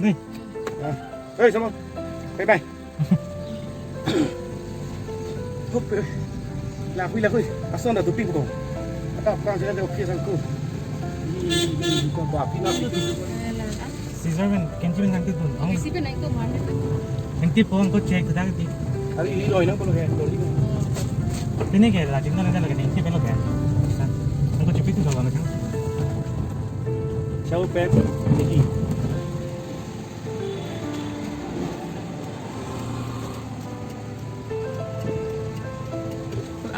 นี่ เฮ้ยสมองไปไปLa qui, la qui, a sonda do pico. Caesar man kenji man nanti dun. Nanti phone ko check thada di. अरे ये रोई ना को है डोली को. तिने के ला जिंदा ना लगे nanti pelo है. उनको चिपी तो लगाना था. चाओ पैक देखी.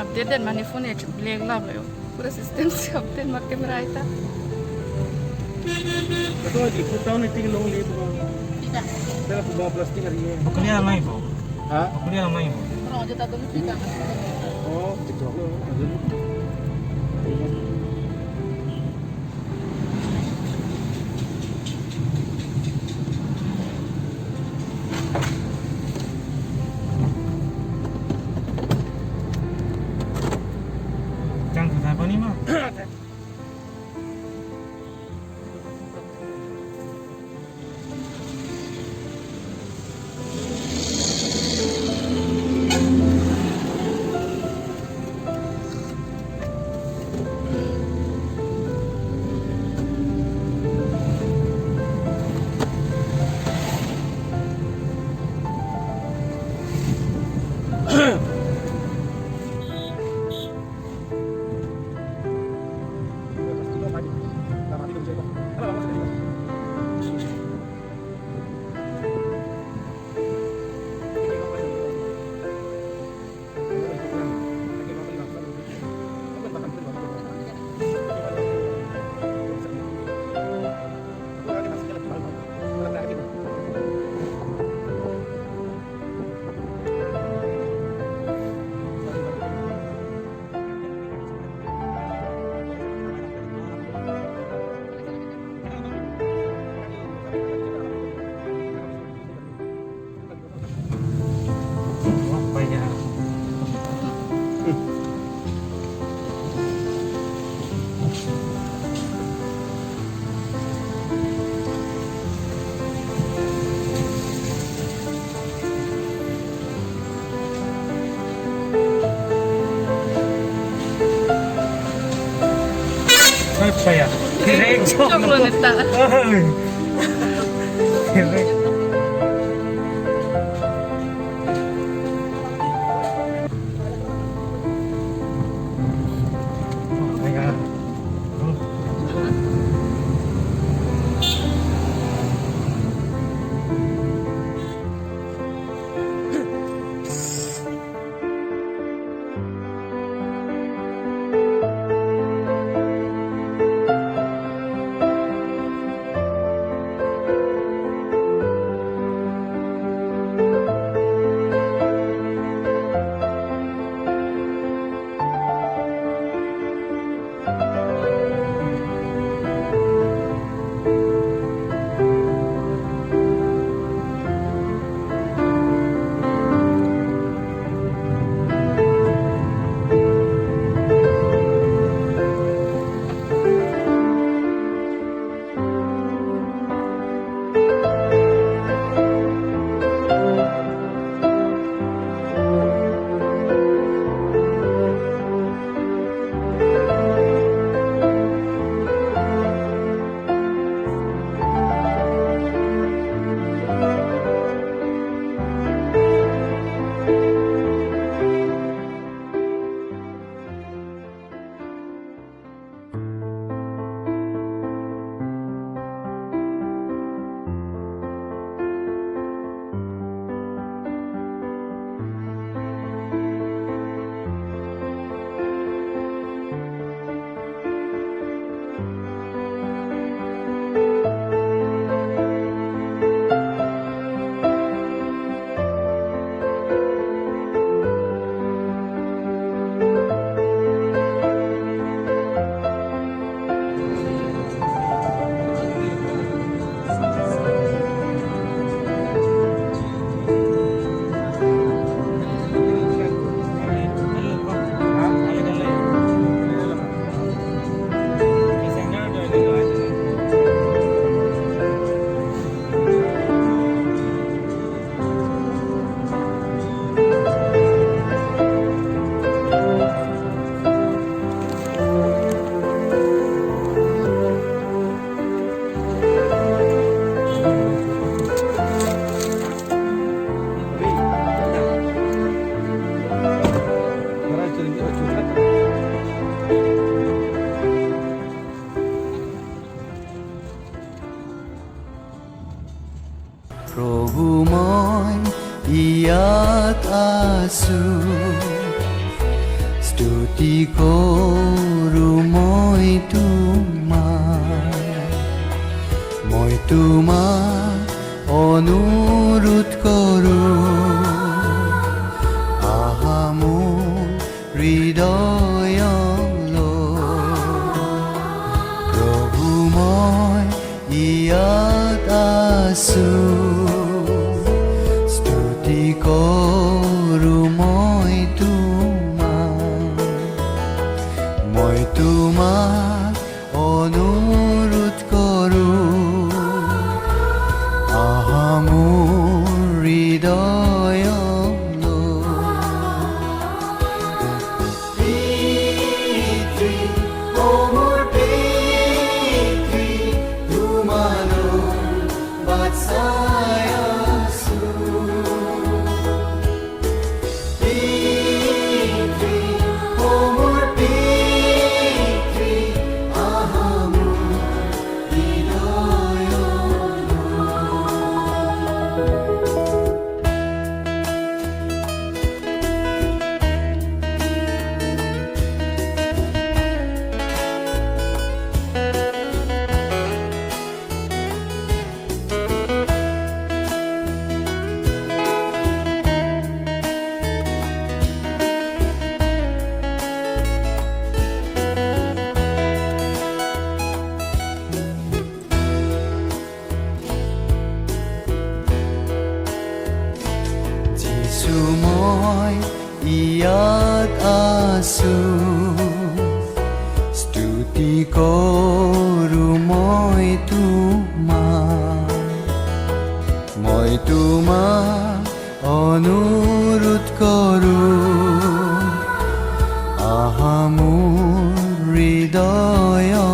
Updated mane phone एक ब्लैक ला भयो पूरा सिस्टम से अपडेट मार कैमरा आया था तो फुटाउन इतनी के लोग लिए तो तेरा तो प्लास्टिक रही है बकरिया नहीं हो. हां बकरिया नहीं हो. ओ चिकलो जान था पनि मा. Chocolate. প্ৰভু, মই ইয়াত আছো, স্তুতি কৰো মই তোমাক। মই তোমাক অনুৰোধ কৰো, আহা মোৰ হৃদয়লৈ। প্ৰভু, মই ইয়াত আছো, স্তুতি কৰো মই তোমাক। মই তোমাক অনুৰোধ কৰো, আহা মোৰ হৃদয়লৈ। পিতৃ, অ মোৰ পিতৃ, তোমালৈ বাট চাই আছো। পিতৃ, অ মোৰ পিতৃ, আহা মোৰ হৃদয়লৈ। যিছু, মই ইয়াত আছো, স্তুতি কৰো মই তোমাক। মই তোমাক অনুৰোধ কৰো, আহা মোৰ হৃদয়লৈ।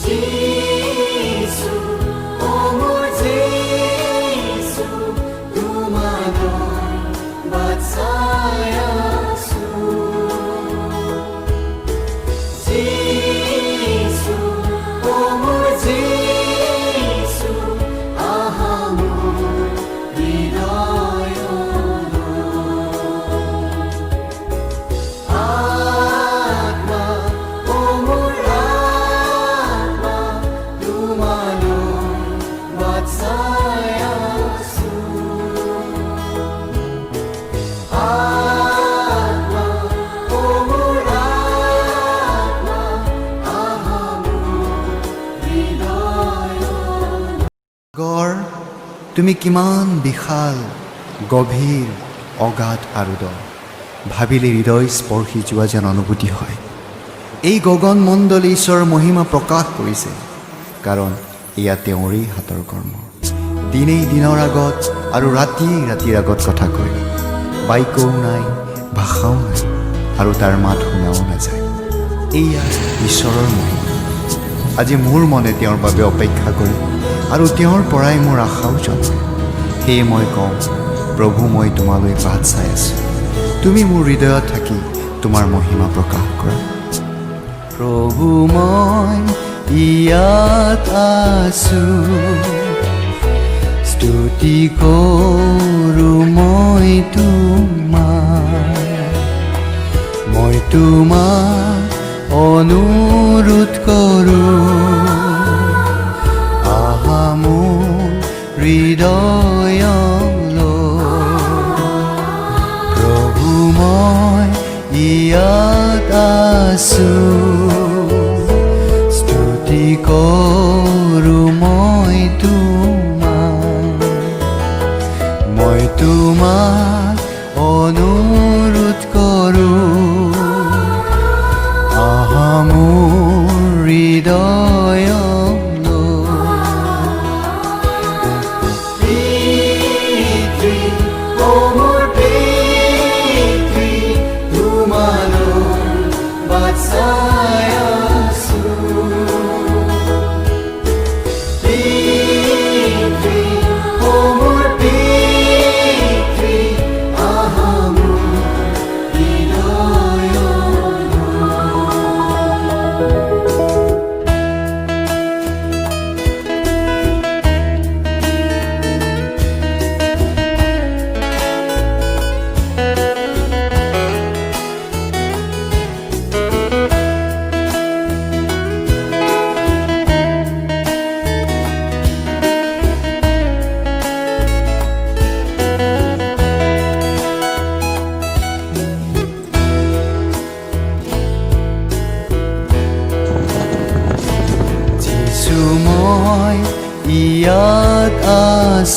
যিছু, অ মোৰ যিছু, তোমালৈ বাট চাই আছো। যিছু, অ মোৰ যিছু, আহা মোৰ হৃদয়লৈ। আত্মা, অ মোৰ আত্মা, তোমালৈ বাট চাই আছো। আত্মা, অ মোৰ আত্মা, আহা মোৰ হৃদয়লৈ। গড়, তুমি কিমান বিশাল, গভীৰ, অগাধ আৰু দ, ভাবিলে হৃদয় স্পৰ্শি যোৱা যেন অনুভূতি হয়। এই গগন মণ্ডলে ঈশ্বৰৰ মহিমা প্ৰকাশ কৰিছে, কাৰণ এয়া তেওঁৰেই হাতৰ কৰ্ম। দিনেই দিনৰ আগত আৰু ৰাতিয়েই ৰাতিৰ আগত কথা কয়। বাক্যও নাই, ভাষাও নাই আৰু তাৰ মাত শুনাও নাযায়। এয়া ঈশ্বৰৰ মহিমা। আজি মোৰ মনে তেওঁৰ বাবে অপেক্ষা কৰে আৰু তেওঁৰ পৰাই মোৰ আশাও জন্মে। সেয়ে মই কওঁ, প্ৰভু, মই তোমালৈ বাট চাই আছোঁ। তুমি মোৰ হৃদয়ত থাকি তোমাৰ মহিমা প্ৰকাশ কৰা। প্ৰভু, মই ইয়াত আছো, স্তুতি কৰো মই তোমাক। মই তোমাক অনুৰোধ কৰো, আহা মোৰ হৃদয়লৈ। প্ৰভু, মই ইয়াত আছো, স্তুতি কৰো মই তোমাক। মই তোমাক অনুৰোধ কৰো, আহা মোৰ হৃদয়লৈ। পিতৃ, অ মোৰ পিতৃ, তোমালৈ বাট চাই আছো। পিতৃ, অ মোৰ পিতৃ, আহা মোৰ হৃদয়লৈ।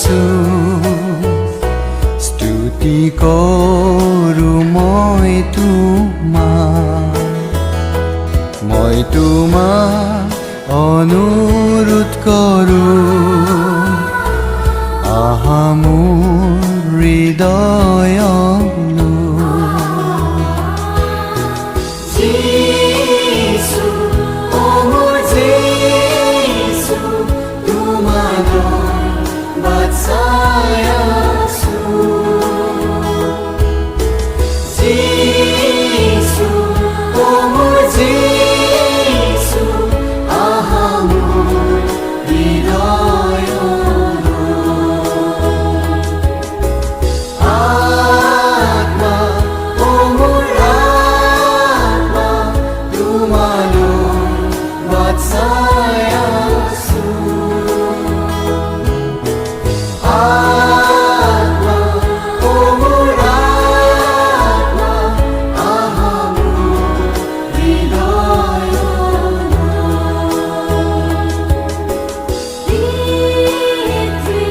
আছো, স্তুতি কৰো মই তোমাক। মই তোমাক অনুৰোধ কৰো, আহা মোৰ হৃদয়লৈ। যীশু, অ মোৰ যীশু, তোমালৈ বাট চাই আছো। যীশু, অ মোৰ যীশু, আহা মোৰ হৃদয়লৈ। আত্মা, অ মোৰ আত্মা, তোমালৈ বাট চাই আছো। আত্মা, অ মোৰ আত্মা, আহা মোৰ হৃদয়লৈ। পিতৃ,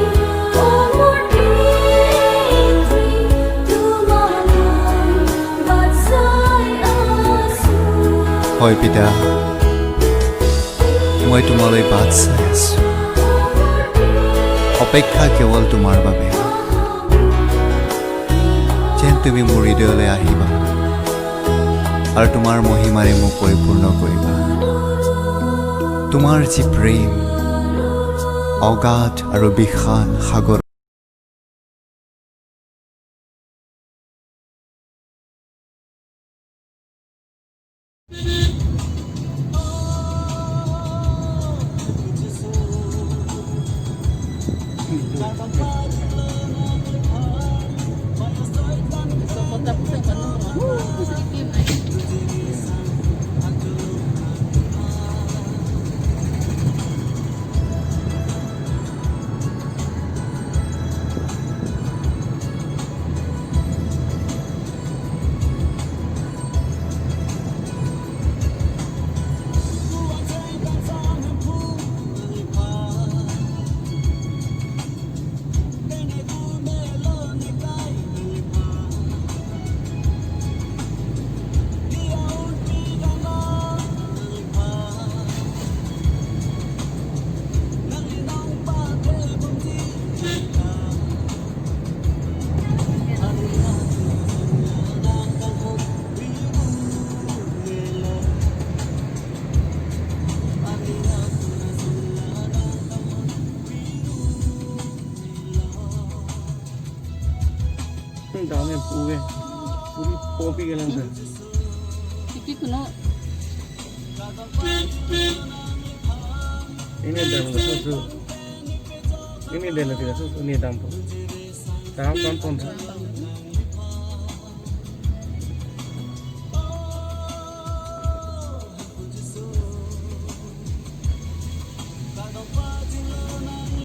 অ মোৰ পিতৃ, তোমালৈ বাট চাই আছো। হয় পিতা, মই তোমালৈ বাট চাই আছো। অপেক্ষা কেৱল তোমাৰ বাবে, যেন তুমি মোৰ হৃদয়লৈ আহিবা আৰু তোমাৰ মহিমাৰে মোক পৰিপূৰ্ণ কৰিবা। তোমাৰ যি প্ৰেম অগাধ আৰু বিশাল সাগৰ। Tapos ang ano, sa itim ay. Dami puwe. Puri popi ka lang sir. Iki kuno. Ini dam susu. Ini dam tidak susu, ini dam po. Dam dam pon.